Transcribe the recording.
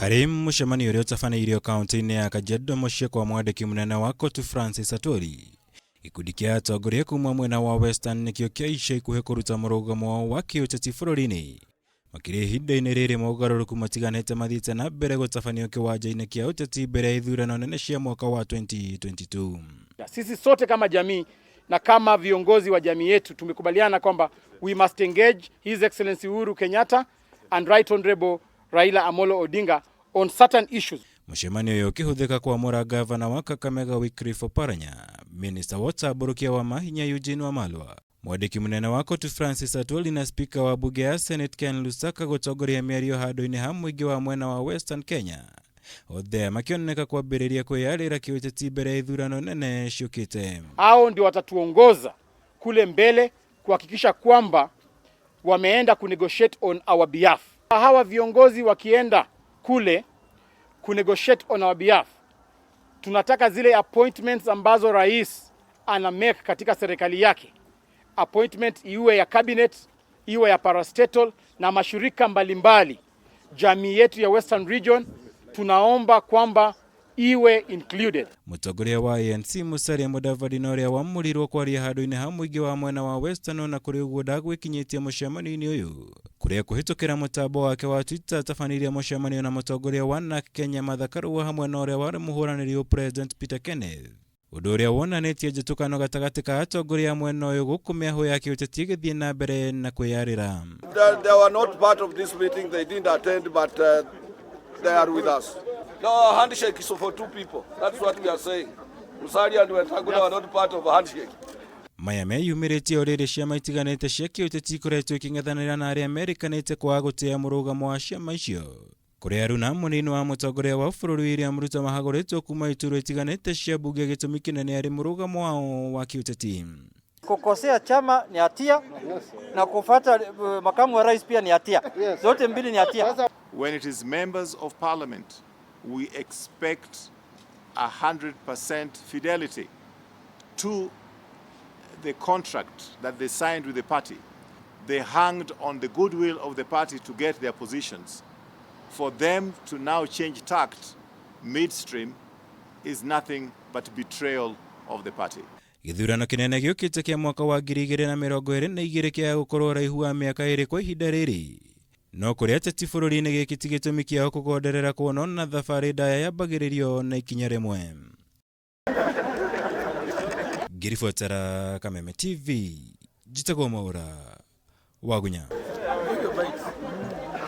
Harĩ mũcemanio ũrĩa ũtabanĩirio kaunti-inĩ ya Kajiado mũciĩ kwa mwandĩki mũnene wa Kotu Francis Atwoli, gĩkundi kĩa atongoria kuma mwena wa Western nĩkĩo kĩa ica ikuhĩ kũruta mũrũgamo wao wa kĩũteti bũrũri-inĩ. Makĩria ihinda-inĩ rĩrĩ mogarũrũku matiganĩte mathiĩte na mbere gũtabanio kĩwanja-inĩ kĩa ũteti mbere ya ithurano nene cia mwaka wa 2022. Sisi sote kama jamii na kama viongozi wa jamii yetu tumekubaliana kwamba we must engage His Excellency Uhuru Kenyatta and Right Honorable Raila Amolo Odinga on certain issues. Mũcemanio ũyũ ũkĩhũthĩka kwamũra gavana wa Kakamega Wycliffe Oparanya, minista wa ũtambũrũkia wa mahinya Eugene Wamalwa, mwandĩki mũnene wa Kotu Francis Atwoli na spika wa bunge ya Senate Ken Lusaka gũtongoria mĩario handũ-inĩ ha mũingĩ wa mwena wa Western Kenya. Othe makĩoneka kwambĩrĩria kwĩyarĩra kĩũteti mbere ya ithurano nene ciũkĩte. Hao ndio watatuongoza kule mbele kuhakikisha kwamba wameenda kunegotiate on our behalf. Hawa viongozi wakienda kule kunegotiate on our behalf, tunataka zile appointments ambazo rais ana make katika serikali yake, appointment iwe ya cabinet, iwe ya parastatal na mashirika mbalimbali. Jamii yetu ya Western Region tunaomba kwamba iwe included. Mũtongoria wa ANC Musalia Mudavadi na ũrĩa wamũrirwo kwaria handũ-inĩ ha mũingĩ wa mwena wa Western ona kũrĩ ũguo ndagwĩkinyĩtie mũcemanio-inĩ ũyũ kũrĩa kũhĩtũkĩra mũtambo wake wa Twitter atabanĩirie mũcemanio na mũtongoria wa NARC Kenya Martha Karua hamwe na ũrĩa warĩ mũhũranĩri President Peter Kenneth, ũndũ ũrĩa wonanĩtie njĩtũkano gatagatĩ ka atongoria a mwena ũyũ gũkũ mĩahũ ya kĩũteti ĩgĩthiĩ na mbere na kwĩyarĩra. They were not part of this meeting, they didn't attend, but they are with us. No, handshake is for two people. That's what we are saying. Musalia and Wetangula were not part of a handshake. Maya meyumĩrĩtie o rĩrĩ ciama itiganĩte cia kĩũteti ikoretwo ikĩng'ethanĩra na arĩa merĩkanĩte kwaga gũtĩa mũrũgamo wa ciama icio, kũrĩa aruna mũnini wa mũtongoria wa bũrũri William Ruto mahagũrĩtwo kuma iturwa itiganĩte cia bunge gĩtũmi kĩnene arĩ mũrũgamo wao wa kĩũteti. Kukosea chama ni hatia na kufuata makamu wa rais pia ni hatia. Zote mbili ni hatia. When it is members of parliament, we expect 100% fidelity to the contract that they signed with the party. They hanged on the goodwill of the party to get their positions. For them to now change tact midstream is nothing but betrayal of the party. Gĩthurano kĩnene gĩũkĩte kĩa mwaka wa 2022 kĩa gũkorwo ũraihu wa mĩaka 2 kwa ihinda rĩrĩ, no kũrĩ ateti bũrũri-inĩ gĩkĩ ti gĩtũmi kĩao kũgonderera kuonwo na thabarĩ ndaya yambagĩrĩrio na ikinya rĩmwe. Ngĩribotera Kameme TV, njĩtagwo Mwaũra Wagunya.